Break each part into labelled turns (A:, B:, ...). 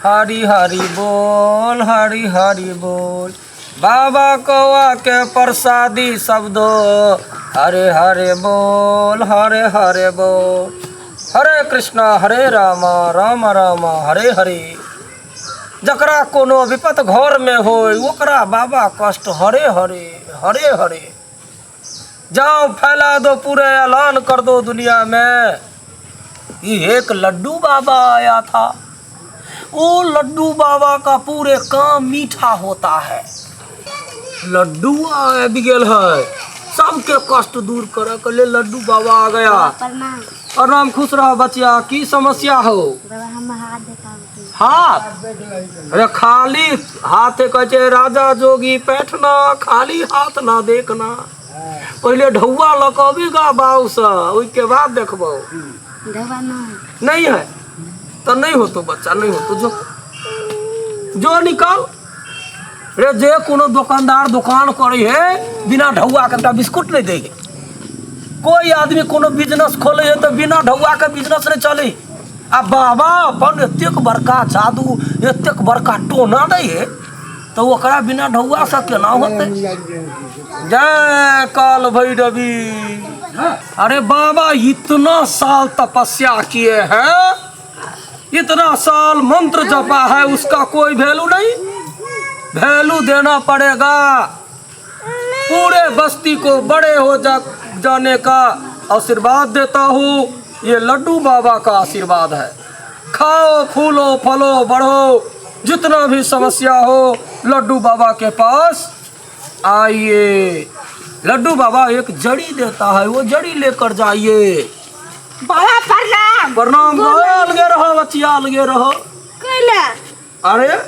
A: हरि हरि बोल हरि हरि बोल। बाबा कौआ के प्रसादी सब दो, हरे हरे बोल हरे हरे बोल। हरे कृष्णा हरे रामा राम राम हरे हरे। जकरा कोनो विपत घर में होय ओकरा बाबा कष्ट हरे हरे हरे हरे। जाओ फैला दो पूरे ऐलान कर दो दुनिया में, ये एक लड्डू बाबा आया था, वो लड्डू बाबा का पूरे काम मीठा होता है। लड्डू आबि गेल है सबके कष्ट दूर करे के लिए लड्डू बाबा आ गया।
B: प्रणाम।
A: प्रणाम, खुश रहो बचिया। की समस्या हो?
B: बाबा हम हाथ देखाबती।
A: हाथ? अरे खाली हाथ कहै छै राजा जोगी बैठना, खाली हाथ ना देखना। पहिले ढौआ लऽ कऽ अबी गा बाबूसँ, ओहिके बाद देखबौ।
B: ढौआ नहीं।
A: नहीं है तो नहीं होतो बच्चा, नहीं होतो। जो जो निकाल रे, जे कोनो दुकानदार दुकान करे है बिना ढौआ के एकटा बिस्कुट नहीं दे है। कोई आदमी कोनो बिजनेस खोले है तो बिना ढौआ के बिजनेस नहीं चले। आ बाबा अपन एतेक बड़का जादू एतेक बड़का टोना दै है तो ओकरा बिना ढौआ से केना होतै? जय काल भैरवी। अरे बाबा इतना साल तपस्या किए हैं, इतना साल मंत्र जपा है, उसका कोई वैल्यू नहीं। वैल्यू देना पड़ेगा। पूरे बस्ती को बड़े हो जाने का आशीर्वाद देता हूँ। ये लड्डू बाबा का आशीर्वाद है। खाओ फूलो फलो बढ़ो, जितना भी समस्या हो लड्डू बाबा के पास आइए। लड्डू बाबा एक जड़ी देता है, वो जड़ी लेकर जाइए।
C: बाबा प्रणाम।
A: प्रणाम। अलगे रहो बचिया, अलगे रहो।
C: कैला?
A: अरे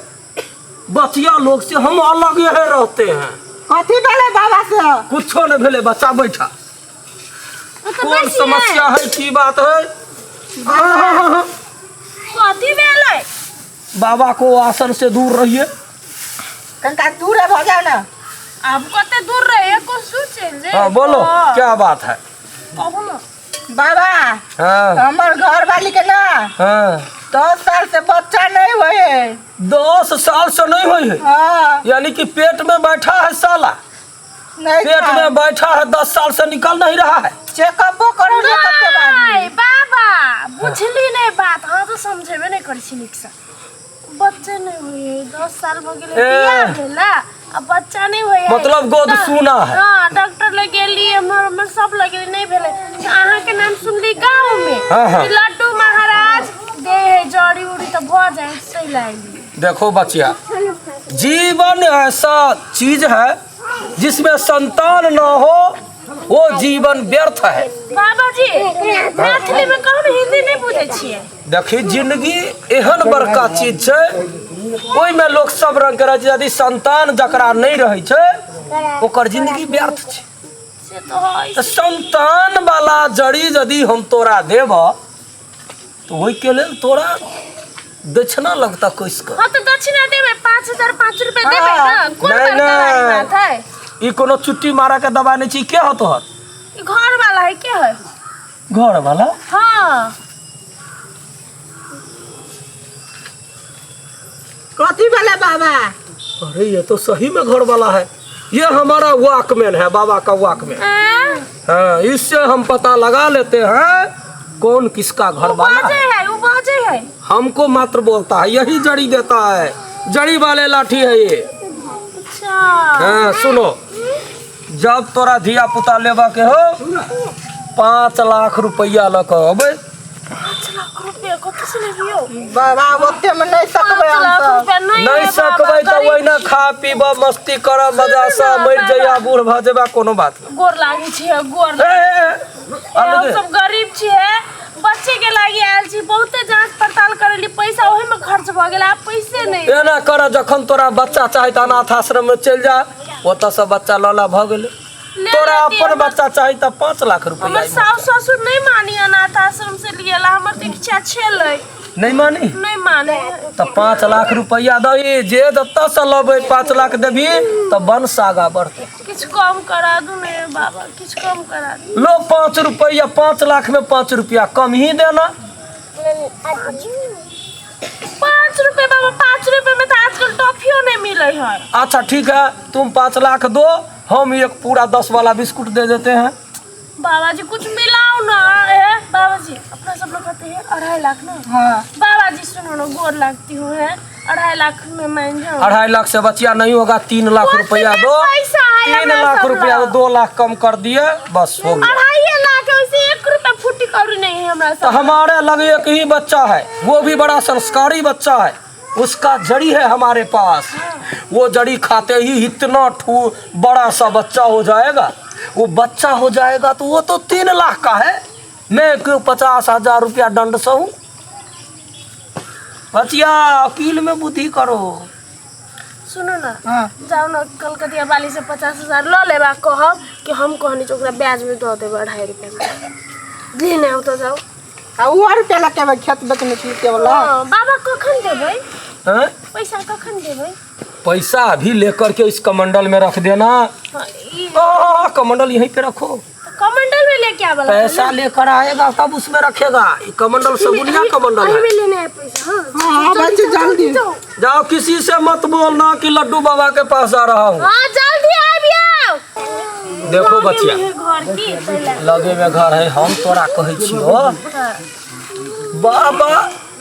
A: बचिया लोग से हम अलग ही रहते हैं।
C: कथी भेलै बाबा से?
A: कुछो नहीं भेलै बच्चा, बैठा। कोन समस्या है, की बात है?
D: कथी भेलै?
A: बाबा को आसन से दूर रहिए।
C: कनिका दूर भऽ जाओ ना।
D: आब कते दूर रहे को सोचे जे।
A: हाँ बोलो क्या बात है?
D: कहू ना।
C: बाबा
A: हाँ।
C: हमर घर वाली के ना
A: हाँ।
C: 10 साल से बच्चा नहीं हुए है।
A: 10 साल से नहीं हुई है?
C: हाँ।
A: यानी कि पेट में बैठा है साला।
C: नहीं
A: पेट
C: था।
A: में बैठा है, 10 साल से निकल नहीं रहा है।
C: चेकअपो करो ने कते बार।
D: नहीं बाबा बुझली नहीं बात, हाँ तो समझेबे नहीं करै छी नीक से। बच्चे नहीं हुए, 10 साल भऽ गेलै
A: ए।
D: बियाह भेला आ बच्चा नहीं हुए।
A: मतलब गोद सूना है।
D: हाँ डॉक्टर लग गेली, एम्हर ओम्हर सब लग गेली, नहीं भेलै। तऽ अहाँके नाम सुनली गाँव में
A: हाँ, हाँ।
D: कि लड्डू महाराज दे है जड़ी उड़ी तऽ भऽ जाइ तै लागी।
A: देखो बचिया, जीवन ऐसा चीज है जिसमें संतान न हो वो जीवन व्यर्थ है।
D: बाबा जी मैथिली में कहू ने, हिंदी नहीं बुझै छियै।
A: देखी जिंदगी एहन बड़का चीज छै, ओहिमे लोक सब रंग के रहै छै। यदि संतान जकरा नहीं रहै छै ओकर जिंदगी व्यर्थ छै।
D: से तो है।
A: तऽ संतान वाला जड़ी यदि हम तोरा देब तऽ ओहिके लेल तोरा दक्षिणा लगता कस कऽ।
D: हाँ तो दक्षिणा देबै, 5000 5 रुपया देबै ना। कोन
A: नहीं,
D: बड़का वाली
A: नहीं।
D: बात है?
A: ई कोनो चुट्टी मारा के दवा नहीं छी। के हो तोहर?
D: ई घर वाला है। के है?
A: घर वाला?
D: हाँ।
C: कथी भेलै बाबा?
A: अरे ये तो सही में घर वाला है। ये हमारा वॉकमैन है, बाबा का वॉकमैन।
D: आँ?
A: हाँ, इससे हम पता लगा लेते हैं कौन किसका घर
D: वो
A: वाला
D: बाजे
A: है।
D: है, वो बाजे है।
A: हमको मात्र बोलता है, यही जड़ी देता है, जड़ी वाले लाठी है ये।
D: अच्छा।
A: हाँ सुनो, जब तोरा धिया पुता लेबा के हो 5 लाख रुपया ल के अबै।
D: 5 लाख रुपया कतऽ से लेबियौ?
C: बाबा ओते में नहीं सकबै
D: 5 लाख
C: हमसब।
D: रुपया नहीं
A: नहीं
D: है बाबा,
A: सकबै तऽ
D: गरीब
A: ओहिना
D: छी।
A: खा पीब मस्ती करब मजा से
D: सुनू ना
A: मरि
D: बाबा।
A: जइया बूढ़ भऽ जेबा कोनो बात नहि।
D: गोर लागै छी, गोर।
A: ए, ए, ए,
D: हम सब गरीब छियै, बच्चे के लागी आयल छी। बहुते जांच पड़ताल करेली, पैसा ओही में खर्च भऽ गेल, आब पैसे नहीं।
A: एना कर, जखन तोरा बच्चा चाही तऽ अनाथ आश्रम में चलि जा, ओतऽ से बच्चा लऽ ला, भऽ गेलै।
D: ले
A: तोरा
D: लेती
A: अपन
D: हमर-
A: बच्चा चाही तऽ 5 लाख रुपया
D: हमर
A: इमहर
D: सास
A: चाही।
D: ससुर नहीं मानी अनाथ आश्रम से लिएला, हमर तऽ इच्छा छेलै।
A: नहीं मानी?
D: नहीं माने।
A: तऽ 5 लाख रुपया दही, जे जतऽ से लबै 5 लाख देबही तऽ वंश आगा बढ़तै।
D: किछु कम करा दू ने बाबा, किछु कम करा दू।
A: लो 5 रुपया, 5 लाख में 5 रुपया कम ही देना।
D: 5 रुपया बाबा, मिलै है।
A: अच्छा ठीक है, तुम 5 लाख दो, हम एक पूरा 10 वाला बिस्कुट दे देते हैं।
D: बाबा जी कुछ मिलाओ ना। ए बाबा जी अपना सब लोग कहते हैं 2.5 लाख ना।
C: हाँ।
D: बाबा जी सुनो ना, गोर लगती हूँ है, 2.5 लाख में मान जाओ।
A: 2.5 लाख से बचिया नहीं होगा, 3 लाख
D: कुछ
A: रुपया
D: नहीं
A: दो।
D: पैसा है
A: 3
D: हमरा
A: लाख
D: सब
A: रुपया दो,
D: लग।
A: 2 लाख कम कर दिए बस हो गया।
D: 2.5 लाख है, वैसे 1 रुपया फूटी कौड़ी नहीं है हमरा
A: तो
D: सब।
A: हमारे लगे एक ही बच्चा है, वो भी बड़ा संस्कारी बच्चा है, उसका जड़ी है हमारे पास। वो जड़ी खाते ही इतना ठू बड़ा सा बच्चा हो जाएगा। वो बच्चा हो जाएगा तो वो तो 3 लाख का है, मैं क्यों 50,000 रुपया दंड सहूं? बचिया अकील में बुद्धि करो।
D: सुनो ना,
C: हाँ।
D: जाओ ना कलकतिया वाली से 50,000 ल लेबा, कहब कि हम कहनी ओकरा ब्याज में दऽ देबै 2.5 रुपया में। लेने आउ तो जाओ।
C: आ उ आर रुपया लगे खेत बेचने छी वाला।
D: हाँ, बाबा कखन देबै
A: हैं?
D: पैसा? कखन देबै
A: पैसा अभी लेकर के इस कमंडल में रख देना।
D: हाँ, ई
A: कमंडल यहीं पे रखो।
D: कमंडल में लेके आबा।
A: पैसा लेकर आएगा तब उसमें रखेगा। ये कमंडल सगुनिया कमंडल है।
D: में लेने आए पैसा। हाँ,
C: हाँ, बच्चे जल्दी।
D: जाओ।
A: जाओ, किसी से मत बोलना कि लड्डू बाबा के पास जा रहा हूँ।
D: हाँ जल्दी आबियो।
A: देखो बचिया,
D: घर की पहले।
A: लगे में घर है, हम तोरा कहै छियो बाबा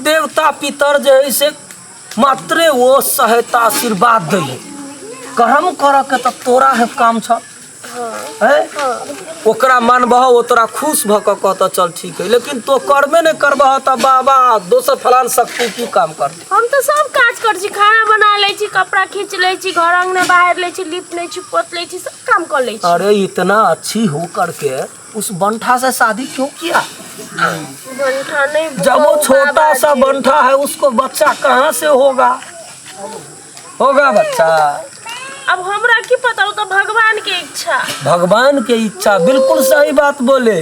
A: देवता पितर जे है से मात्रे वो सहायता आशीर्वाद दै है। कर्म करऽ के तऽ तोरा है काम छ है, ओकरा मानबह ओ तोरा खुश भऽ कऽ कहतऽ चल ठीक है, लेकिन तो कर्मे नहि करबह तऽ बाबा दोसर फलान शक्ति की काम करतै।
D: हम तो सब काज कर छी, खाना बना लै छी, कपड़ा खींच लै छी, घर अंगना बाहर लै छी, लीप लै छी, पोत लै छी, सब काम कर लै छी।
A: अरे इतना अच्छी हो करके उस बंठा से शादी क्यों किया?
D: बंठा नहीं,
A: जब वो छोटा
D: बाबा
A: सा
D: जी।
A: बंठा है उसको बच्चा कहाँ से होगा? होगा बच्चा?
D: अब हमरा की पता, वो तो भगवान के इच्छा।
A: भगवान के इच्छा, बिल्कुल सही बात बोले,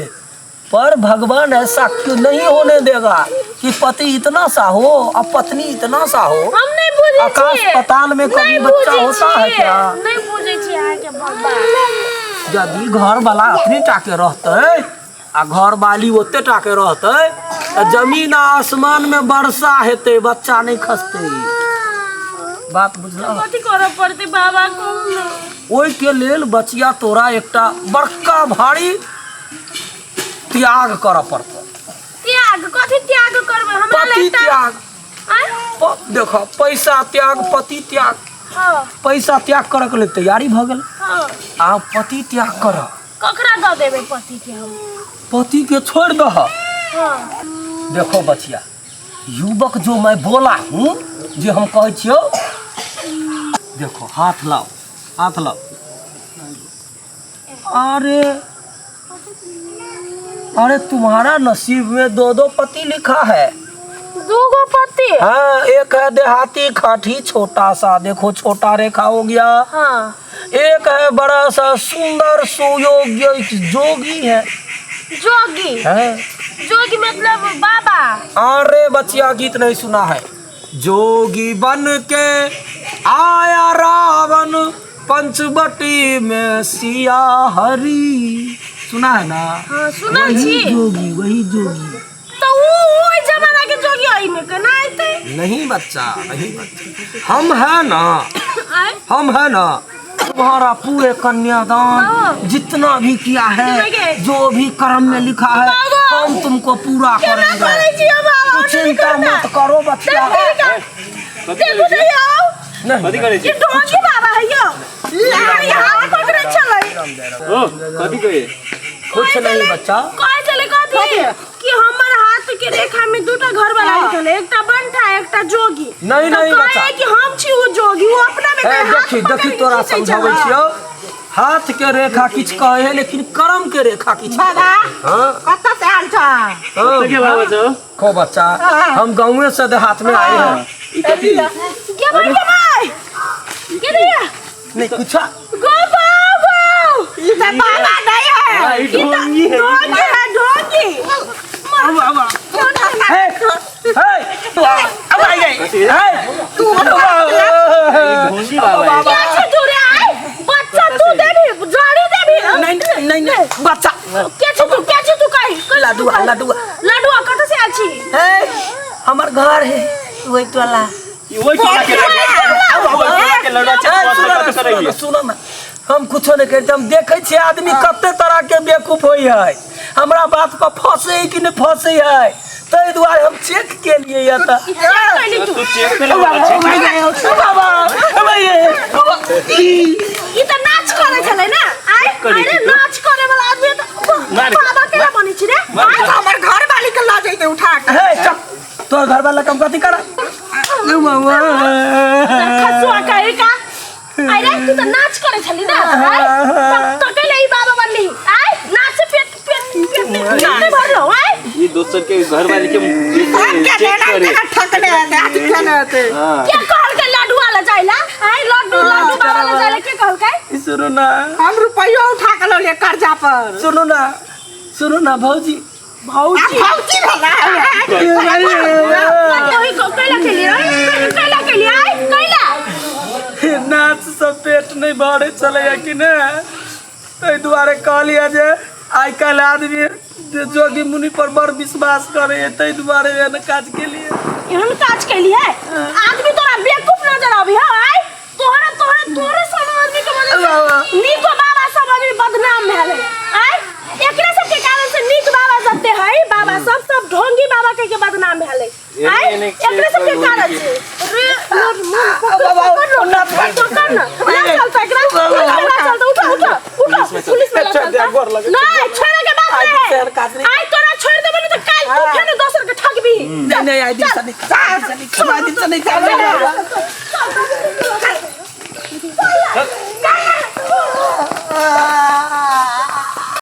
A: पर भगवान ऐसा क्यों नहीं होने देगा कि पति इतना सा हो और पत्नी इतना सा हो।
D: हम नहीं बुझै
A: आकाश
D: छियै।
A: पताल में कभी
D: नहीं
A: बच्चा
D: बुझै
A: होता है
D: छियै।
A: क्या?
D: नहीं बुझै छियै अहाँके भगवान।
A: यदि घर वाला अपने टाके रहते आ घर वाली ओते टाके रहते तऽ जमीन आ आसमान में वर्षा हेतै, बच्चा नहीं खसतै। बात बुझलह?
D: कथी करऽ पड़तै बाबा कहू ना।
A: ओहिके लेल बचिया तोरा एकटा बड़का भारी त्याग करऽ पड़तौ।
D: त्याग? कथी त्याग करबै हमरा?
A: पति
D: लगता
A: त्याग।
D: आँय?
A: देखो पैसा त्याग, पति त्याग।
D: हाँ।
A: पैसा त्याग करऽ के लेल तैयारी भऽ गेल।
D: हाँ।
A: आ पति त्याग करऽ।
D: ककरा दऽ देबै पति के हम?
A: पति के छोड़ दह।
D: हाँ।
A: देखो बचिया, युवक जो मैं बोला हूँ, जे हम कहै छियौ, देखो हाथ लाओ, हाथ लाओ। अरे अरे तुम्हारा नसीब में दो दो पति लिखा है।
D: दूगो पति?
A: हाँ, एक है देहाती खाठी छोटा सा, देखो छोटा रेखा हो गया।
D: हाँ।
A: एक है बड़ा सा सुंदर सुयोग्य जोगी है।
D: जोगी?
A: है।
D: जोगी मतलब बाबा?
A: अरे बचिया गीत नहीं सुना है? जोगी बन के आया रावण पंचवटी में सिया हरी, सुना है ना?
D: हाँ सुनल
A: वही
D: छी।
A: जोगी, वही जोगी।
D: तो ऊ ओहि जमाना के जोगी एहि में केना अयतै?
A: नहीं बच्चा, नहीं बच्चा, हम है ना।
D: आँय?
A: हम है ना तुम्हारा पूरे कन्यादान जितना भी किया है, जो भी कर्म में लिखा है, हम तुमको पूरा
D: केना
A: करेंगे।
D: करै छी हम बाबा?
A: तू चिंता मत करो बच्चा।
D: देखू तऽ यौ।
A: नहीं।
E: कथी करै छी?
D: ई ढोंगी बाबा है यौ, लहरी हाथ पकड़े छलै।
E: ओ कथी कहे?
A: कुछ नहीं बच्चा।
D: कहै छलै कथी कि हमर हाथ के रेखा में दूटा घर वाला लिखल है, एकटा बंठा एकटा जोगी।
A: नहीं,
D: तऽ
A: नहीं,
D: कहै
A: बच्चा।
D: कि हम छी ओ जोगी, ओ अपना में
A: ए,
D: हाथ
A: देखी
D: पकड़ि
A: देखी
D: के
A: तोरा
D: खींचै
A: समझाबै
D: छलै।
A: छियौ, हाथ के रेखा किछु कहै है लेकिन कर्म के रेखा किछु।
C: बाबा
A: हाँ।
C: कतऽ से आयल छ?
A: हाँ।
E: के बाबा छौ?
A: खो बच्चा, हम गाँवे से देहात में आए हैं।
E: ई कथी?
D: गे भाई, गे भाई, गे भैया।
A: नहीं कुछ।
D: गो बाबा।
C: ई तऽ बाबा नहीं है।
E: ई ढोंगी है।
D: ढोंगी है, ढोंगी।
A: हे हे तू आ, अब आई गई हे
C: तू
E: ढोंगी बाबा है।
D: क्या छै तू रे? आय बच्चा तू देबी, जड़ी देबी?
A: नहीं नहीं नहीं बच्चा।
D: के छै तू? के छै तू? कहि।
A: लडुआ, लडुआ।
D: लडुआ कतऽ से आयल छी?
A: हे हमर घर है वही टोला।
E: ई ओहि टोला के। के लड़ुआ
A: ए,
E: चेक
A: सुनो ना,
E: कथी
A: सुनो ना,
E: करैया
A: सुनो ना, हम कुछो नहीं करते। हम देखै छियै आदमी कते तरह के बेवकूफ होइ है, हमरा बात पर फंसे है कि नहीं फंसे है, ताहि दुआरे हम चेक के लिए या तऽ
E: तू चेक पे लगा चेक
A: बाबा बाबा
D: ई त नाच करे छलै ना आइ।
E: करै
D: अरे
E: छी तू।
D: नाच करे वाला आदमी त
E: मार।
D: बाबा केना बनै छी रे?
C: आज हमर घर वाली के लऽ जैते उठा के।
A: हे चुप, तोर घर वाला कम कथी कर
D: खसुआ कहे का। अरे तू त नाच करे छली ना आइ, त कैले ई बाबा बनली आइ? नाच से पेट पेट पेट नहीं भरलो आइ।
E: ई दोसर के घर वाली के
C: सबके
E: चेक
C: लेना
E: करे।
C: के ठकने हेतै, अथी केने हेतै।
E: हां
D: के कहलकै लड्डू वाला जाइला आइ? लड्डू लड्डू बाबा ला जाइला के कहलकै?
A: सुनू ना,
C: हम रुपैयो उठा के लऽ लियै कर्जा पर।
A: सुनू ना, सुनू ना भौजी।
C: आ भौजी भेलै।
D: कैला के लिए कैला के लिए आइ कैला?
A: नाच सब पेट नहीं भरे छलैया कि ने, ताहि दुआरे कहलियै जे आइ काल्हि आदमी जे जोगी मुनि पर बड़ विश्वास करे है, ताहि दुआरे एहन काज केलियै।
D: एहन काज कैली है? आदमी तोरा बेवकूफ नजर आबी है आइ। तोहरे तोहरे तोरे सन आदमी के वजह से नीको बाबा सब आदमी बदनाम भेल है आइ। एकरे सब के कारण से नीक बाबा जते है बाबा सब सब ढोंगी बाबा के बदनाम भेल है आइ,
E: एने
D: एकरे सब के कारण से। रे मोर मुंह पकड़ पकड़ ना, पकड़ ना, ना चलता एकरा, ना चलता। उठो उठो उठो, पुलिस में चलता। नहीं छोड़े के बात नहीं है आइ। तोरा छोड़ देबे नहीं त काल तू फेन दोसर के ठकबी।
A: नहीं नहीं, आइ दिन से नहीं, आइ दिन से नहीं।